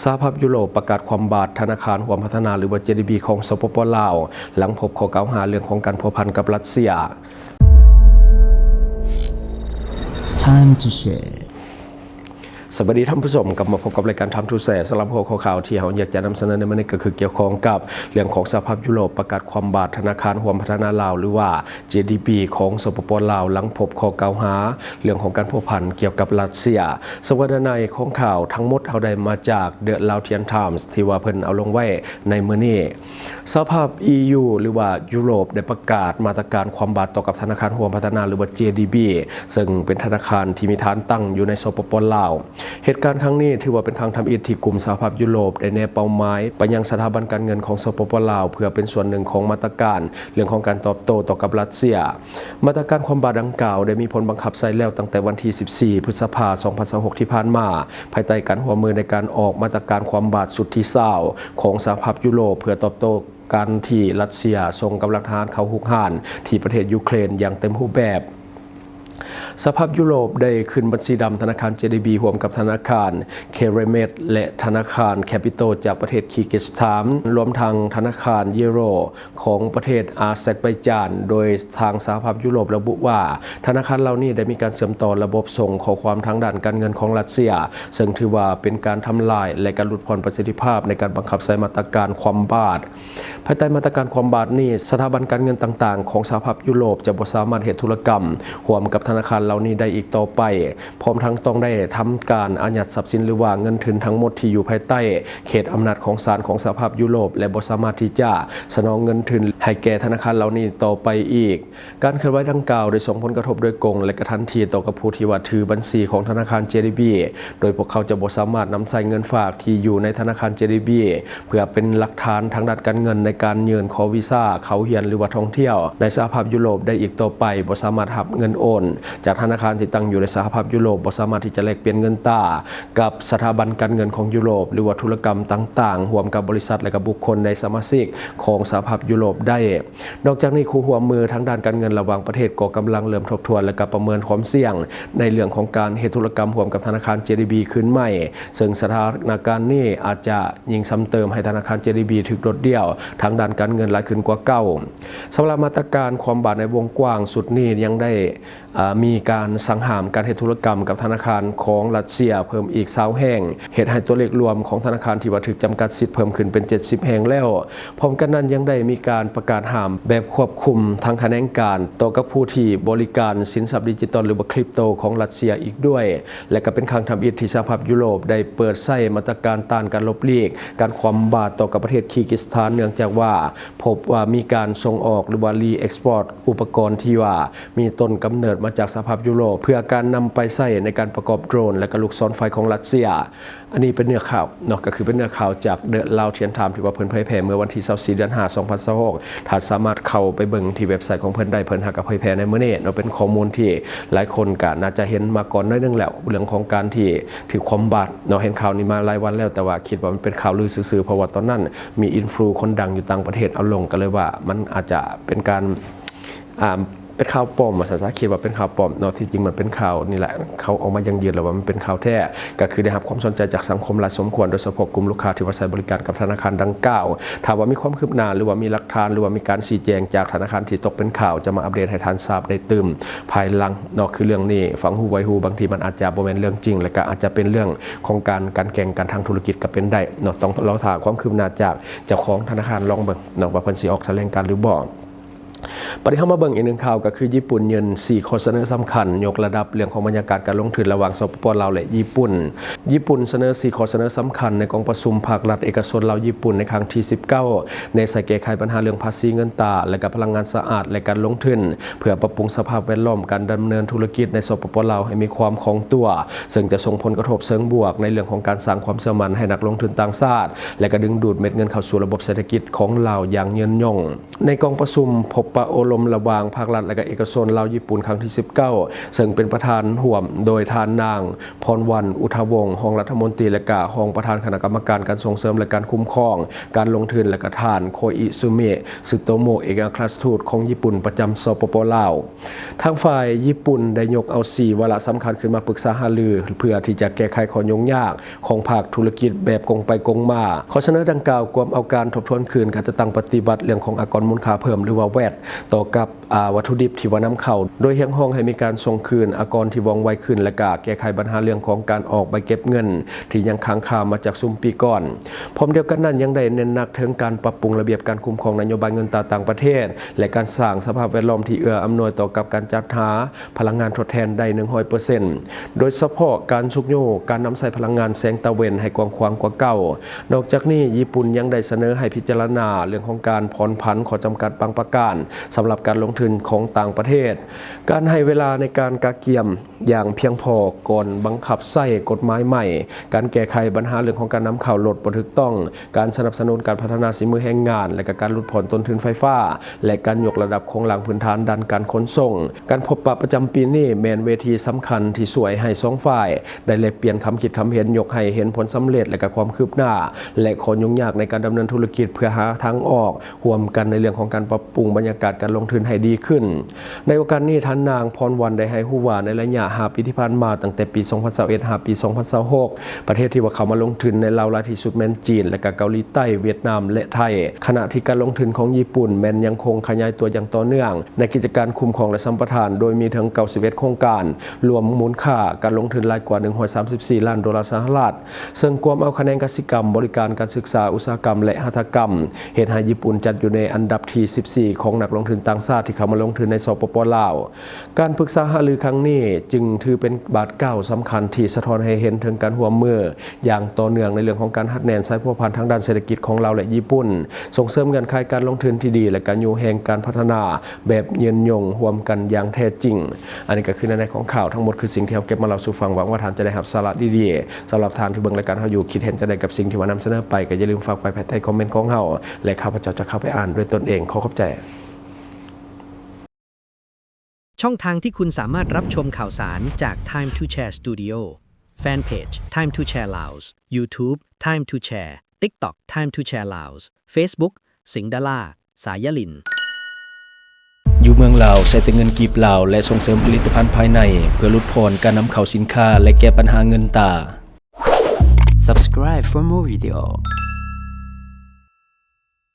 ສະຫະພາບຢູໂຣບປະກາດຄວ່ຳບາດທະນາຄານຮ່ວມພັດທະນາ ຫຼືວ່າ ເຈດີບີ ຂອງ ສປປ ລາວ ຫຼັງພົບຂໍ້ກ່າວຫາເລື່ອງຂອງການພົວພັນກັບຣັດເຊຍ. Time to share. ສະບາຍດີທ່ານຜູ້ຊົມ, ກັບມາພົບກັບລາຍການ Time to Share. ສຳລັບຫົວຂໍ້ຂ່າວທີ່ເຮົາຢາກຈະນຳສະເໜີໃນມື້ນີ້ ກໍຄືກ່ຽວຂ້ອງກັບເລື່ອງຂອງສະຫະພາບຢູໂຣບປະກາດຄວ່ຳບາດທະນາຄານຮ່ວມພັດທະນາລາວ ຫຼືວ່າ ເຈດີບີ ຂອງ ສປປ ລາວ ຫຼັງພົບຂໍ້ກ່າວຫາເລື່ອງຂອງການພົວພັນກ່ຽວກັບຣັດເຊຍ. ສຳລັບເນື້ອໃນຂອງຂ່າວທັງໝົດ ເຮົາໄດ້ມາຈາກ The Laotian Times ທີ່ວ່າເພິ່ນເອົາລົງໄວ້ໃນມື້ນີ້. ສະຫະພາບ ອີ ຢູ ຫຼືວ່າຢູໂຣບ ໄດ້ປະກາດມາດຕະການຄວ່ຳບາດຕໍ່ກັບທະນາຄານຮ່ວມພັດທະນາ ຫຼືວ່າ ເຈດີບີ ເຊິ່ງເປັນທະນາຄານທີ່ມີຖານຕັ້ງຢູ່ໃນ ສປປ ລາວ. ເຫດການຄັ້ງນີ້ຖືວ່າເປັນຄັ້ງທຳອິດທີ່ກຸ່ມສະຫະພາບຢູໂຣບໄດ້ແນເປົ້າໝາຍໄປຍັງສະຖາບັນການເງິນຂອງ ສປປ ລາວ ເພື່ອເປັນສ່ວນໜຶ່ງຂອງມາດຕະການເລື່ອງຂອງການຕອບໂຕ້ຕໍ່ກັບຣັດເຊຍ. ມາດຕະການຄວ່ຳບາດດັ່ງກ່າວໄດ້ມີຜົນບັງຄັບໃຊ້ແລ້ວຕັ້ງແຕ່ວັນທີສິບສີ່ ພຶດສະພາ ສອງພັນຊາວຫົກ ທີ່ຜ່ານມາ, ພາຍໃຕ້ການຮ່ວມມືໃນການອອກມາດຕະການຄວ່ຳບາດຊຸດທີຊາວຂອງສະຫະພາບຢູໂຣບ ເພື່ອຕອບໂຕ້ການທີ່ຣັດເຊຍສົ່ງກຳລັງທະຫານເຂົ້າຮຸກຮານທີ່ປະເທດຢູເຄຣນຢ່າງເຕັມຮູບແບບ. ສະຫະພາບຢູໂຣບໄດ້ຂຶ້ນບັນຊີດຳທະນາຄານ ເຈດີບີ ຮ່ວມກັບທະນາຄານ Keremet ແລະ ທະນາຄານ Capital ຈາກປະເທດຄີກິສຖານ ລວມທັງທະນາຄານ Euro ຂອງປະເທດອາເຊີໄບຈານ, ໂດຍທາງສະຫະພາບຢູໂຣບລະບຸວ່າ ທະນາຄານເຫຼົ່ານີ້ໄດ້ມີການເຊື່ອມຕໍ່ລະບົບສົ່ງຂໍ້ຄວາມທາງດ້ານການເງິນຂອງຣັດເຊຍ, ເຊິ່ງຖືວ່າເປັນການທຳລາຍ ແລະ ການຫຼຸດຜ່ອນປະສິດທິພາບໃນການບັງຄັບໃຊ້ມາດຕະການຄວ່ຳບາດ. ພາຍໃຕ້ມາດຕະການຄວ່ຳບາດນີ້, ສະຖາບັນການເງິນຕ່າງໆຂອງສະຫະພາບຢູໂຣບຈະບໍ່ສາມາດເຮັດທຸລະກຳຮ່ວມກັບທະນາຄານເຫຼົ່ານີ້ໄດ້ອີກຕໍ່ໄປ, ພ້ອມທັງຕ້ອງໄດ້ທຳການອາຍັດຊັບສິນ ຫຼືວ່າເງິນທຶນທັງໝົດທີ່ຢູ່ພາຍໃຕ້ເຂດອຳນາດຂອງສານຂອງສະຫະພາບຢູໂຣບ ແລະ ບໍ່ສາມາດທີ່ຈະສະໜອງເງິນທຶນໃຫ້ແກ່ທະນາຄານເຫຼົ່ານີ້ຕໍ່ໄປອີກ. ການເຄື່ອນໄຫວດັ່ງກ່າວໄດ້ສົ່ງຜົນກະທົບໂດຍກົງ ແລະ ກະທັນທີຕໍ່ກັບຜູ້ທີ່ວ່າຖືບັນຊີຂອງທະນາຄານ ເຈດີບີ ໂດຍພວກເຂົາຈະບໍ່ສາມາດນຳໃຊ້ເງິນຝາກທີ່ຢູ່ໃນທະນາຄານ ເຈດີບີ ເພື່ອເປັນຫຼັກຖານທາງດ້ານການເງິນໃນການຍື່ນຂໍວີຊາເຂົ້າຮຽນ ຫຼືວ່າທ່ອງທ່ຽວໃນສະຫະພາບຢູໂຣບໄດ້ອີກຕໍ່ໄປ, ບໍ່ສາມາດຮັບເງິນໂອນຈາກທະນາຄານທີ່ຕັ້ງຢູ່ໃນສະຫະພາບຢູໂຣບ, ບໍ່ສາມາດທີ່ຈະແລກປ່ຽນເງິນຕາ ກັບສະຖາບັນການເງິນຂອງຢູໂຣບ ຫຼືວ່າທຸລະກຳຕ່າງໆ ຮ່ວມກັບບໍລິສັດ ແລະ ກະບຸກຄົນໃນສະມາຊິກຂອງສະຫະພາບຢູໂຣບໄດ້. ນອກຈາກນີ້, ຄູ່ຮ່ວມມືທາງດ້ານການເງິນລະຫວ່າງປະເທດກໍກຳລັງເລີ່ມທົບທວນ ແລະ ກະປະເມີນຄວາມສ່ຽງໃນເລື່ອງຂອງການເຮັດທຸລະກຳຮ່ວມກັບທະນາຄານ ເຈດີບີ ຄືນໃໝ່, ເຊິ່ງສະຖານະການນີ້ອາດຈະຍິ່ງຊ້ຳເຕີມໃຫ້ທະນາຄານ ເຈດີບີ ຖືກໂດດດ່ຽວທາງດ້ານການເງິນຫຼາຍຂຶ້ນກວ່າເກົ່າ. ສຳລັບມາດຕະການຄວ່ຳບາດໃນວົງກວ້າງຊຸດນີ້ຍັງໄດ້ ອາ ມີການສັ່ງຫ້າມການເຮັດທຸລະກຳກັບທະນາຄານຂອງຣັດເຊຍເພີ່ມອີກຊາວແຫ່ງ, ເຮັດໃຫ້ຕົວເລກລວມຂອງທະນາຄານທີ່ວ່າຖືກຈຳກັດສິດເພີ່ມຂຶ້ນເປັນເຈັດສິບແຫ່ງແລ້ວ. ພ້ອມກັນນັ້ນຍັງໄດ້ມີການປະກາດຫ້າມແບບຄວບຄຸມທາງຂະແໜງການຕໍ່ກັບຜູ້ທີ່ບໍລິການສິນຊັບດິຈິຕອນ ຫຼືວ່າຄຣິບໂຕຂອງຣັດເຊຍອີກດ້ວຍ, ແລະ ກໍເປັນຄັ້ງທຳອິດທີ່ສະຫະພາບຢູໂຣບໄດ້ເປີດໃຊ້ມາດຕະການຕ້ານການຫຼົບຫຼີກການຄວ່ຳບາດຕໍ່ກັບປະເທດຄີກິສຖານ ເນື່ອງຈາກວ່າພົບວ່າມີການສົ່ງອອກ ຫຼືວ່າ re-export ອຸປະກອນທີ່ວ່າ ມີຕົ້ນກຳເນີດມາຈາກສະຫະພາບຢູໂຣບ ເພື່ອການນຳໄປໃຊ້ໃນການປະກອບໂດຣນ ແລະ ກະລູກສອນໄຟຂອງຣັດເຊຍ. ອັນນີ້ເປັນເນື້ອຂ່າວເນາະ, ກໍຄືເປັນເນື້ອຂ່າວຈາກ The Laotian Times ທີ່ວ່າເພິ່ນເຜີຍແຜ່ເມື່ອວັນທີຊາວສີ່ ເດືອນຫ້າ ສອງພັນຊາວຫົກ. ທ່ານສາມາດເຂົ້າໄປເບິ່ງທີ່ເວັບໄຊຂອງເພິ່ນໄດ້, ເພິ່ນຫາກໍເຜີຍແຜ່ໃນມື້ນີ້ເນາະ. ເປັນຂໍ້ມູນທີ່ຫຼາຍຄົນກໍໜ້າຈະເຫັນມາກ່ອນໜ້ອຍໜຶ່ງແລ້ວ, ເລື່ອງຂອງການທີ່ຖືກຄວ່ຳບາດເນາະ. ເຫັນຂ່າວນີ້ມາຫຼາຍວັນແລ້ວ, ແຕ່ວ່າຄິດວ່າມັນເປັນຂ່າວລືຊື່ໆ ເພາະວ່າຕອນນັ້ນມີອິນຟລູຄົນດັງຢູ່ຕ່າງປະເທດເອົາລົງ, ກໍເລີຍວ່າມັນອາດຈະເປັນການ ອ່າ ເປັນຂ່າວປອມວ່າຊັ້ນຊະ, ຄິດວ່າເປັນຂ່າວປອມເນາະ. ທີ່ຈິງມັນເປັນຂ່າວນີ້ແຫຼະ, ເຂົາອອກມາຢັ້ງຢືນແລ້ວວ່າມັນເປັນຂ່າວແທ້, ກໍຄືໄດ້ຮັບຄວາມສົນໃຈຈາກສັງຄົມຫຼາຍສົມຄວນ, ໂດຍສະເພາະກຸ່ມລູກຄ້າທີ່ວ່າໃຊ້ບໍລິການກັບທະນາຄານດັ່ງກ່າວ. ຖ້າວ່າມີຄວາມຄືບໜ້າ ຫຼືວ່າມີຫຼັກຖານ ຫຼືວ່າມີການຊີ້ແຈງຈາກທະນາຄານທີ່ຕົກເປັນຂ່າວ, ຈະມາອັບເດດໃຫ້ທ່ານຊາບໄດ້ຕື່ມພາຍຫຼັງເນາະ. ຄືເລື່ອງນີ້ ຟັງຫູໄຫວຫູ, ບາງທີມັນອາດຈະບໍ່ແມ່ນເລື່ອງຈິງ ແລະ ກໍອາດຈະເປັນເລື່ອງຂອງການ ການແກ່ງກັນທາງທຸລະກິດກໍເປັນໄດ້ເນາະ. ຕ້ອງລໍຖ້າຄວາມຄືບໜ້າຈາກເຈົ້າຂອງທະນາຄານລອງເບິ່ງເນາະ ວ່າເພິ່ນຊິອອກຖະແຫຼງການຫຼືບໍ່. ບັດນີ້ເຮົາມາເບິ່ງອີກໜຶ່ງຂ່າວ, ກໍຄືຍີ່ປຸ່ນຍື່ນສີ່ຂໍ້ສະເໜີສຳຄັນຍົກລະດັບເລື່ອງຂອງບັນຍາກາດການລົງທຶນລະຫວ່າງ ສປປ ລາວ ແລະ ຍີ່ປຸ່ນ. ຍີ່ປຸ່ນສະເໜີສີ່ຂໍ້ສະເໜີສຳຄັນໃນກອງປະຊຸມພາກລັດເອກະຊົນລາວ-ຍີ່ປຸ່ນ ໃນຄັ້ງທີສິບເກົ້າ ແນໃສ່ແກ້ໄຂບັນຫາເລື່ອງພາສີ, ເງິນຕາ ແລະ ກະພະລັງງານສະອາດ ແລະ ການລົງທຶນ, ເພື່ອປັບປຸງສະພາບແວດລ້ອມການດຳເນີນທຸລະກິດໃນ ສປປ ລາວ ໃຫ້ມີຄວາມຄ່ອງຕົວ, ເຊິ່ງຈະສົ່ງຜົນກະທົບເຊີງບວກໃນເລື່ອງຂອງການສ້າງຄວາມເຊື່ອໝັ້ນໃຫ້ນັກລົງທຶນຕ່າງຊາດ ແລະ ກະດຶງດູດເມັດເງິນເຂົ້າສູ່ລະບົບເສດຖະກິດຂອງລາວຢ່າງຍືນຍົງ. ໃນກອງປະຊຸມພົບ ປະໂອ້ລົມລະຫວ່າງພາກລັດ ແລະ ກະເອກະຊົນລາວຍີ່ປຸ່ນຄັ້ງທີສິບເກົ້າ ເຊິ່ງເປັນປະທານຮ່ວມໂດຍທ່ານນາງ ພອນວັນ ອຸທະວົງ ຮອງລັດຖະມົນຕີ ແລະ ກະຮອງປະທານຄະນະກຳມະການການສົ່ງເສີມ ແລະ ການຄຸ້ມຄອງການລົງທຶນ ແລະ ກະທ່ານ ໂຄອິຊູມິ ຊຶໂຕໂມະ ເອກອັກຄະລັດທູດຂອງຍີ່ປຸ່ນປະຈຳ ສປປ ລາວ. ທາງຝ່າຍຍີ່ປຸ່ນໄດ້ຍົກເອົາສີ່ວາລະສຳຄັນຂຶ້ນມາປຶກສາຫາລື ເພື່ອທີ່ຈະແກ້ໄຂຂໍ້ຫຍຸ້ງຍາກຂອງພາກທຸລະກິດແບບກົງໄປກົງມາ. ຂໍ້ສະເໜີດັ່ງກ່າວກວມເອົາການທົບທວນຄືນການຈັດຕັ້ງປະຕິບັດເລື່ອງຂອງອາກອນມູນຄ່າເພີ່ມ ຫຼືວ່າ ແວດ ຕໍ່ກັບ ອາ ວັດຖຸດິບທີ່ວ່ານຳເຂົ້າ, ໂດຍຮຽກຮ້ອງໃຫ້ມີການສົ່ງຄືນອາກອນທີ່ວ່ອງໄວຂຶ້ນ ແລະ ກະແກ້ໄຂບັນຫາເລື່ອງຂອງການອອກໃບເກັບເງິນທີ່ຍັງຄ້າງຄາມາຈາກຊຸມປີກ່ອນ. ພ້ອມດຽວກັນນັ້ນ ຍັງໄດ້ເນັ້ນໜັກເຖິງການປັບປຸງລະບຽບການຄຸ້ມຄອງນະໂຍບາຍເງິນຕາຕ່າງປະເທດ ແລະ ການສ້າງສະພາບແວດລ້ອມທີ່ເອື້ອອຳນວຍຕໍ່ກັບການຈັດຫາພະລັງງານທົດແທນໄດ້ ໜຶ່ງຮ້ອຍເປີເຊັນ ໂດຍສະເພາະການຊຸກຍູ້ການນຳໃຊ້ພະລັງງານແສງຕາເວັນໃຫ້ກວ້າງຂວາງກວ່າເກົ່າ. ນອກຈາກນີ້, ຍີ່ປຸ່ນຍັງໄດ້ສະເໜີໃຫ້ພິຈາລະນາເລື່ອງຂອງການຜ່ອນຜັນຂໍ້ຈຳກັດບາງປະການສຳລັບການລົງທຶນຂອງຕ່າງປະເທດ, ການໃຫ້ເວລາໃນການກະກຽມຢ່າງພຽງພໍກ່ອນບັງຄັບໃຊ້ກົດໝາຍໃໝ່, ການແກ້ໄຂບັນຫາເລື່ອງຂອງການນຳເຂົ້າລົດບໍ່ຖືກຕ້ອງ, ການສະໜັບສະໜູນການພັດທະນາສີມືແຮງງານ ແລະ ກະການຫຼຸດຜ່ອນຕົ້ນທຶນໄຟຟ້າ ແລະ ການຍົກລະດັບໂຄງລ່າງພື້ນຖານດ້ານການຂົນສົ່ງ. ການພົບປະປະຈຳປີນີ້ແມ່ນເວທີສຳຄັນທີ່ຊ່ວຍໃຫ້ສອງຝ່າຍໄດ້ແລກປ່ຽນຄຳຄິດຄຳເຫັນ, ຍົກໃຫ້ເຫັນຜົນສຳເລັດ ແລະ ກະຄວາມຄືບໜ້າ ແລະ ຂໍ້ຫຍຸ້ງຍາກໃນການດຳເນີນທຸລະກິດ ເພື່ອຫາທາງອອກຮ່ວມກັນໃນເລື່ອງຂອງການປັບປຸງບັນຍາກາດການລົງທຶນໃຫ້ດີຂຶ້ນ. ໃນໂອກາດນີ້, ທ່ານນາງ ພອນວັນ ໄດ້ໃຫ້ຮູ້ວ່າ ໃນໄລຍະຫ້າປີທີ່ຜ່ານມາ, ຕັ້ງແຕ່ປີສອງພັນຊາວເອັດ ຫາປີສອງພັນຊາວຫົກ ປະເທດທີ່ວ່າເຂົ້າມາລົງທຶນໃນລາວຫຼາຍທີ່ສຸດແມ່ນຈີນ ແລະ ກະເກົາຫຼີໃຕ້, ຫວຽດນາມ ແລະ ໄທ, ຂະນະທີ່ການລົງທຶນຂອງຍີ່ປຸ່ນແມ່ນຍັງຄົງຂະຫຍາຍຕົວຢ່າງຕໍ່ເນື່ອງໃນກິດຈະການຄຸ້ມຄອງ ແລະ ສຳປະທານ, ໂດຍມີເຖິງເກົ້າສິບເອັດໂຄງການ, ລວມມູນຄ່າການລົງທຶນຫຼາຍກວ່າໜຶ່ງຮ້ອຍສາມສິບສີ່ລ້ານໂດລາສະຫະລັດ, ເຊິ່ງກວມເອົາຂະແໜງກະສິກຳ, ບໍລິການ, ການສຶກສາ, ອຸດສາຫະກຳ ແລະ ຫັດຖະກຳ, ເຮັດໃຫ້ຍີ່ປຸ່ນຈັດຢູ່ໃນອັນດັບທີສິບສີ່ຂອງນັກລົງທຶນຕ່າງຊາດທີ່ເຂົ້າມາລົງທຶນໃນ ສປປ ລາວ. ການປຶກສາຫາລືຄັ້ງນີ້ຈຶ່ງຖືເປັນບາດກ້າວສຳຄັນທີ່ສະທ້ອນໃຫ້ເຫັນເຖິງການຮ່ວມມືຢ່າງຕໍ່ເນື່ອງໃນເລື່ອງຂອງການຮັດແໜ້ນສາຍພົວພັນທາງດ້ານເສດຖະກິດຂອງລາວ ແລະ ຍີ່ປຸ່ນ, ສົ່ງເສີມເງື່ອນໄຂການລົງທຶນທີ່ດີ ແລະ ການຢູ່ແຮງການພັດທະນາແບບຍືນຍົງຮ່ວມກັນຢ່າງແທ້ຈິງ. ອັນນີ້ກໍຄືໃນຂອງຂ່າວທັງໝົດ ຄືສິ່ງທີ່ເຮົາເກັບມາເລົ່າສູ່ຟັງ. ຫວັງວ່າທ່ານຈະໄດ້ຮັບສາລະດີໆ. ສຳລັບທ່ານທີ່ເບິ່ງລາຍການເຮົາຢູ່ ຄິດເຫັນຈັ່ງໃດກັບສິ່ງທີ່ວ່ານຳສະເໜີໄປ ກໍຢ່າລືມຝາກໄວ້ພາຍໃຕ້ຄອມເມັນຂອງເຮົາ ແລະ ຂ້າພະເຈົ້າຈະເຂົ້າໄປອ່ານດ້ວຍຕົນເອງ. ຂໍຂອບໃຈ. ช่องทางที่คุณสามารถรับชมข่าวสารจาก Time to Share Studio Fanpage Time to Share Laos YouTube Time to Share TikTok Time to Share Laos Facebook สิงห์ดารา สายยะลิน ຢູ່ເມືອງລາວໃຊ້ແຕ່ເງິນກີບລາວ ແລະ ສົ່ງເສີມຜະລິດຕະພັນພາຍໃນ ເພື່ອຫຼຸດຜ່ອນການນຳເຂົ້າສິນຄ້າ ແລະ ແກ້ບັນຫາເງິນຕາ. Subscribe for more video.